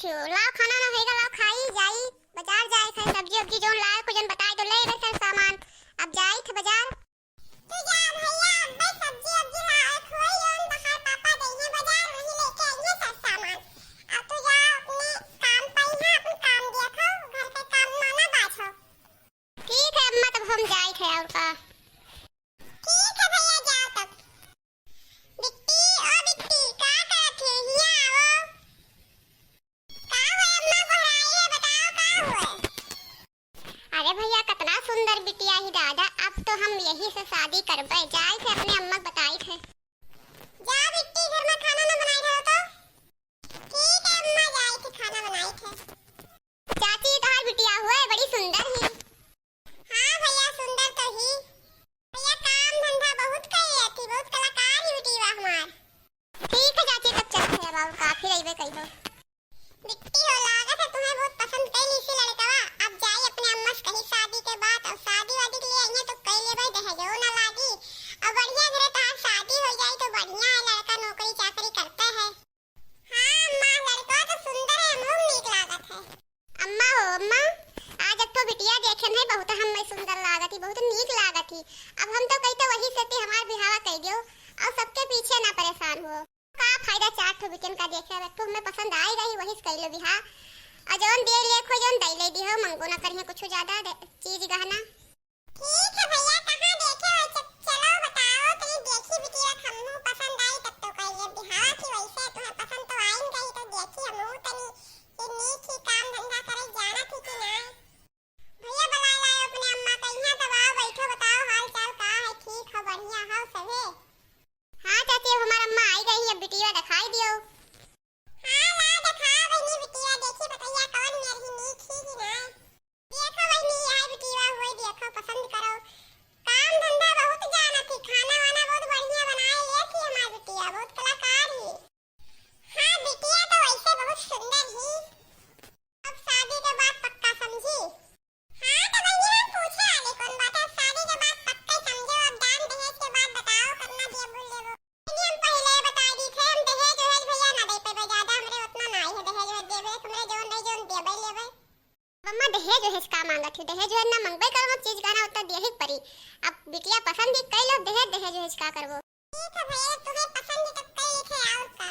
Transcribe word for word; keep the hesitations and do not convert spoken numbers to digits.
लाओ, खाना ना होइगा, लाओ खाई जाई। बाजार जाए थे, सब्जी उब्जी जोन लाए को जोन बताए तो ले गए सर सामान। अब जाई थे बाजार। तू जा भैया, अब्बे सब्जी उब्जी लाए खोई जोन तहार पापा गई हैं बाजार, वही लेके आई हैं सर सामान। अब तू जा अपने काम पे, यहाँ अपन काम देखो, घर के काम ना, ना बाछो। ठीक है अम्मा, तब हम जाए थे और का। ठीक है भैया, जाओ तब। बिट्टी, ओ बिट्टी, का करत है? हियाँ आओ। का हुए अम्मा, गोहराई है, बताओ का हुए? अरे भैया, कितना सुंदर बिटिया ही दादा, अब तो हम यही से शादी करबे। जाए थे अपने अम्मा के बताई थे। जा बिट्टी, घर में खाना ना बनाई रहो तो। ठीक है अम्मा, जाए थे खाना बनाई थे। चाची, तहार बिटिया हुए बड़ी सुंदर ही। हाँ भैया, सुंदर तो ही। भैया, काम धंधा बहुत कई लेती, बहुत कलाकार ही बिटिया हमार। ठीक है चाची, तब चलत है, अब और काफी रहिबे कई हो। बिट्टी हो, लागत है तुम्हें बहुत पसंद कई लीसी लड़कवा। अब जाई अपने अम्मा से कही शादी के बात, और शादी वादी के लिए आइए तो कई लेबे, दहेजो ना लागी। और बढ़िया घरे तहार शादी हो जाई तो बढ़िया है, लड़का नौकरी चाकरी करते हैं। हाँ अम्मा, लड़का तो सुंदर है, हमहू नीक लागत है। अम्मा हो अम्मा, आज एक ठो बिटिया देखे नहीं, बहुत हमें सुंदर लागत ही, बहुत नीक लागत ही। अब हम तो कही तो वही से ती हमार बिहावा कई दियो, और सबके पीछे ना परेशान हो। का फायदा चार ठो बिटियन का देखे, अब एक ठो हमें पसंद आई गई, वही से कई लो बिहाव। और जौन दिए ले खो, जौन दई ले दिहो, मंगो ना करिए कुछ ज्यादा दे-, चीज गहना। ठीक है भैया, कहाँ देखे हो? च-, चलो बताओ, तनी देखी बिटिया, हमहू पसंद आई तब तो कही ले बिहाव की, वैसे तुम्हें पसंद तो आइन गई तो देखी हमहू तनी कि नीक ही काम धंधा करे जाना थी कि ना। भैया बुला लाओ अपने अम्मा का, यहाँ तब आओ, बैठो, बताओ हाल चाल का है, ठीक हो, बढ़िया हो सभे? हाँ चाची, अब हमार अम्मा आई गई, अब बिटिया दिखाई दियो। हाँ, ला देखा बहिनी बिटिया, देखी बतैया कौन मेर ही नीक ही कि ना। देखो बहिनी, आई बिटिया हुए, देखो, पसंद करो। काम धंधा बहुत जानत ही, खाना वाना बहुत बढ़िया बनाए लेत ही हमार बिटिया, बहुत कलाकार ही। हाँ, बिटिया तो वैसे बहुत सुंदर ही। अब शादी के बाद पक्का समझी। हाँ, तो बहिनी हम पूछे आले कौन बात है, शादी के बाद पक्का समझो, अब दान दहेज के बात बताओ, कितना देबू लेबो। बहिनी हम पहले बता दी थे, हम दहेज वहेज भैया ना दे पेबे, ज्यादा हमरे उतना ना है दहेज वहेज देबे, हमरे जौन रही जौन देबे लेबे। अम्मा दहेज वहेज का मांगत ही, दहेज वहेज ना मांगबे करबो, चीज गहना उतना दिए ही परी। अब बिटिया पसंद ही कई लो, दहेज दहेज वहेज का करबो। ठीक है भैया, तुम्हें पसंद है तो कई लेके आओ का।